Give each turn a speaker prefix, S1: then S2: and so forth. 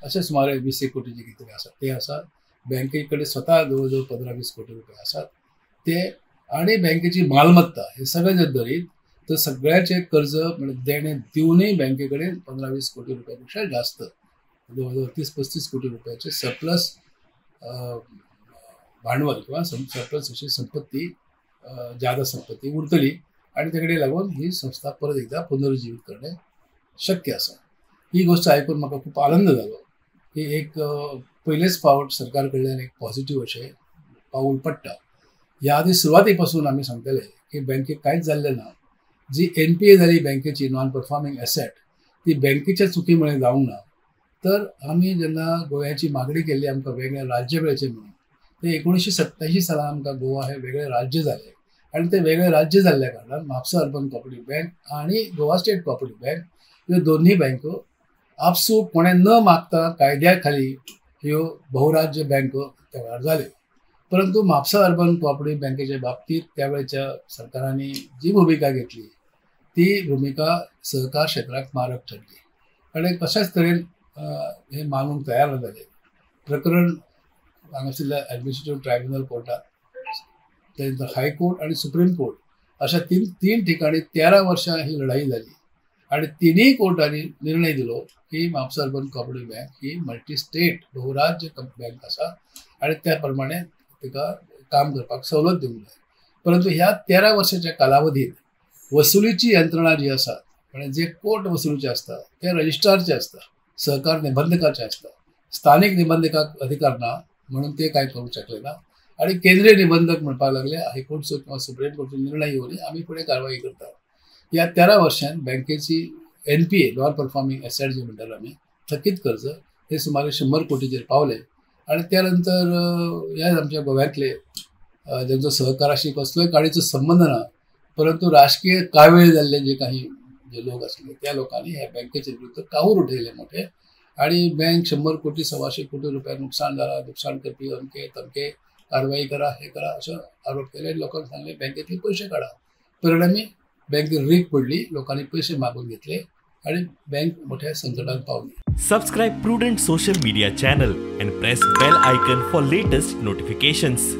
S1: अशें सुमारे 20 कोटी जे कितें आसा ते आसा. बँके कडेन स्वता जवळ जवळ 15-20 कोटी रुपया आसात ते, आनी बँकेची मालमत्ता हे सगळें जर धरीत तर सगळ्याचे कर्ज म्हणजे देणे दिवनूय बँके कडेन 15-20 कोटी रुपया पेक्षा जास्त जवळ जवळ 30-35 कोटी रुपयाचे सरप्लस भांडवल किंवा सरप्लस अशी संपत्ती, जादा संपत्ती उरतली आनी तेकडे लागून ही संस्था परत एकदा पुनरुज्जीवित करणे शक्य आसा. ही गोष्ट आयकून म्हाका खूब आनंद जालो की एक पयलेच फावट सरकार कडल्यान एक पॉझिटिव्ह अशें पावूल पडटा. ह्या आदी सुरवाती पासून आमी सांगताले की बँकेक कांयच जाल्लें ना. जी NPA जाली बँकेची, नॉन परफॉर्मिंग एसेट, ती बँकेच्या चुकीमुळे जावंक ना. तर आमी जेन्ना गोव्याची मागणी केल्ली आमकां वेगळें राज्य मेळचें म्हणून, ते 1987 सालान आमकां गोवा हें वेगळें राज्य जालें आनी तें वेगळें राज्य जाल्ल्या कारणान म्हापसा अर्बन कॉपरेटीव बँक आनी गोवा स्टेट कॉपरेटीव बँक ह्यो दोनूय बँको आपसूक कोणें न मागता कायद्या खाली ह्यो बहुराज्य बँको त्या वेळार जाल्यो. परंतु म्हापसा अर्बन कॉपरेटीव बँकेच्या बाबतीत त्या वेळच्या सरकारांनी जी भुमिका घेतली ती भुमिका सहकार क्षेत्राक मारक ठरली आनी कशाच तरेन हे मानूंक तयार ना जाले. प्रकरण हांगासरल्या ॲडमिनिस्ट्रेटिव्ह ट्रायब्युनल कोर्टात, त्यानंतर हायकोर्ट आणि सुप्रीम कोर्ट अशा तीन ठिकाणी 13 वर्षां ही लढाई झाली आणि तिन्ही कोर्टांनी निर्णय दिलो की म्हापसा अर्बन कॉपरेटीव बँक ही मल्टी स्टेट बहुराज्य बँक आसा आणि त्या प्रमाणे तिका काम करपाक सवलत दिवंक जाय. परंतु ह्या 13 वर्षाच्या कालावधीत वसुलीची यंत्रणा जी आसा, म्हणजे जे कोर्ट वसुलीचे आसता ते रजिस्ट्रारचे आसता, सहकार निबंधकाचे आसता, स्थानिक निबंधकाक अधिकार ना म्हणून ते काय करूंक शकले ना आणि केंद्रीय निबंधक म्हणपाक लागले हायकोर्टचो किंवा सुप्रीम कोर्टचो निर्णय येवन आमी फुडें कारवाई करतात. ह्या 13 वर्षांत बँकेची NPA, non performing asset जे म्हणटाले आमी, थकीत कर्ज हे सुमारे 100 कोटीचेर पावले. आणि त्यानंतर ह्या आमच्या गोव्यांतले ज्यांचो सहकाराशी कसलोय काडीचो संबंध ना परंतु राजकीय कावेळ जाल्ले जे काही जे लोक आसले त्या लोकांनी ह्या बँकेचे विरुद्ध काहूर उठयले मोठे आणि बँक 100 कोटी 125 कोटी रुपया नुकसान जाला, नुकसान करपी अमके तमके कारवाई करा, हे करा अशें आरोप केले आनी लोकांक सांगले बँकेतले पयशे काडा. परिणामी बँकेर रीक पडली, लोकांनी पयशे मागून घेतले आणि बँक मोठ्या संकटात पावली.
S2: Subscribe Prudent social media channel and press bell icon for latest notifications.